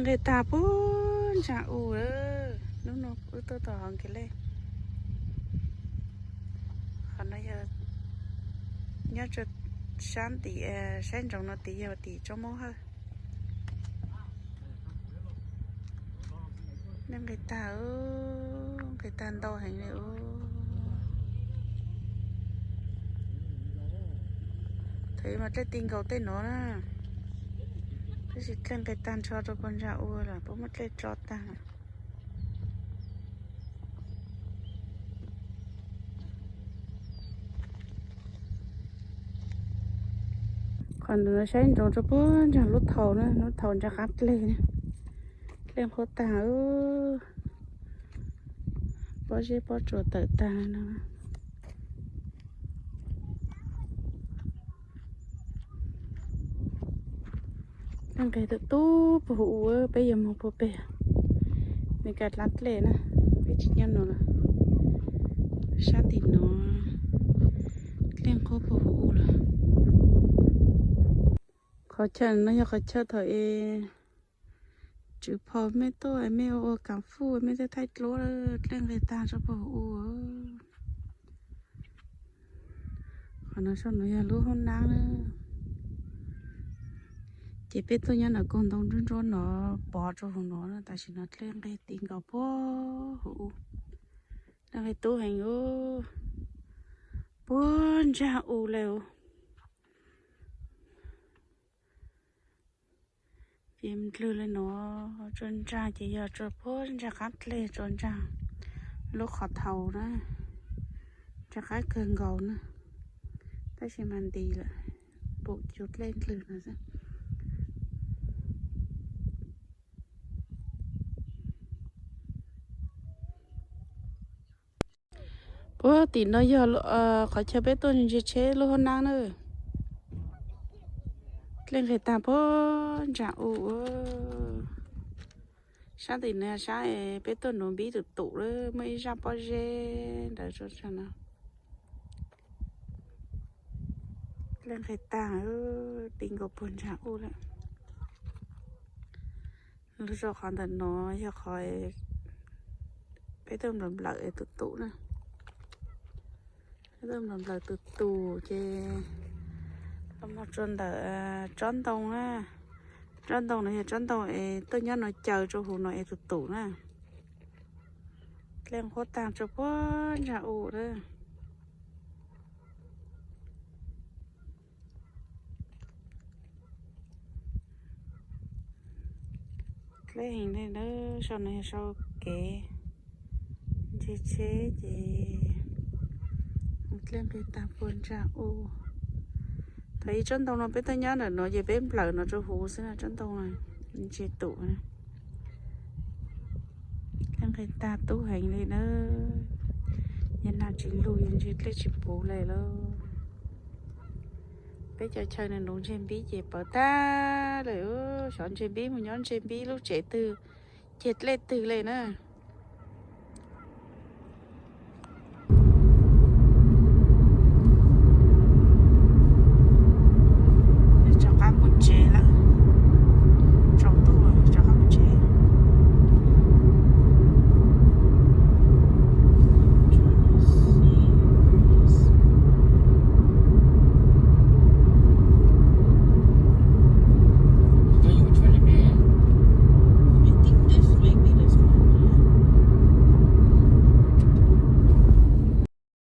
Nqis tag puag ntsag u lawm. Hnub no wb tuaj tau hauv Nkias Lej. Qhov no yog nyob rau sab tim, saib ntsoov no tid yog tim Tsob Mub Hawj. Nqis tag, nqis tag ntau heev li. Thaum ub mas dlej ti nkaus tej no na, tab sis dlej nqis tag nrho rau puag ntsag u lawm, puab muab dlej tso tag. Qhov ntawm no saib ntsoov rau puag ntsag lub thau na, lub thau ntsag qab dlej na. Dlej nqhuab tag, pob zeb pob tsuas tawm tag no. Dlej nqis tub tub puag huv u, peb yuav mus puag pem Mes Kas dlaab dlej na, peb tsis nyob no lawm. Sab tim no dlej nqhuab puag huv u lawm. Qhov chaw no yog qhov chaw thaum es tswv phom mej tuaj mej ua ua kav fuj mej tuaj thaij duab, dlej nqis tag rau puag huv u. Qhov no saum no yog lub hoob nab na. Ces peb tuaj nyob ntawm kaug ntoo ntsuab ntsuab no, pov rau huv no, tam sim no dlej nqis ti nkaus puag huv u. Dlej nqis tub heev u, puag ntsag u le u. Ces nplwg le no, tsuas ntsag ces yog tsuas puag ntsag qab dlej, tsuas ntsag lub qhov thau na, ntsag qab kawg nkaus na, tab sis mas nti lawm, pum cug dlej nplwg no xwb. Puag tim no yog qhov chaw peb tuaj ntsia tsheb lub hoob nab na. Dlej nqis tag puag ntsag u. Sab tim no sab peb tuaj nuv npib tus tum lawm, muaj ib zaj pob zeb ntawd no. Dlej nqis tag, ti nkaus puag ntsag u lawm. Lug rau qhov ntawm no yog qhov peb tuaj nplawm nplawm tus tum na. Peb tuaj nplawm nplawm tus tum ces los mus rau ntawm tsob ntoo na. Tsob ntoo no yog tsob ntoo es tuaj nyob no caw rau huv no es tus tum na. Dlej nqhuab tag rau puag ntsag u lawm. Dlej heev li na, sau no yog sau kev ntsia tsheb ces dlej nqis tag puag ntsag u. Thaum ub tsob ntoo no peb tuaj nyob ntawm no ces peb nplawm no rau huv xwb na, tsob ntoo no ntsia tus na. Dlej nqis tag tub heev li na, yog nag tsis lug yog ntsia dlej tsis puv li lawm. Peb cov chaw no nuv ntseg npib ces pawv tag lawm, xyov ntseg npib mus nyob ntseg npib lub tsev twg, ceg dlej twg li na.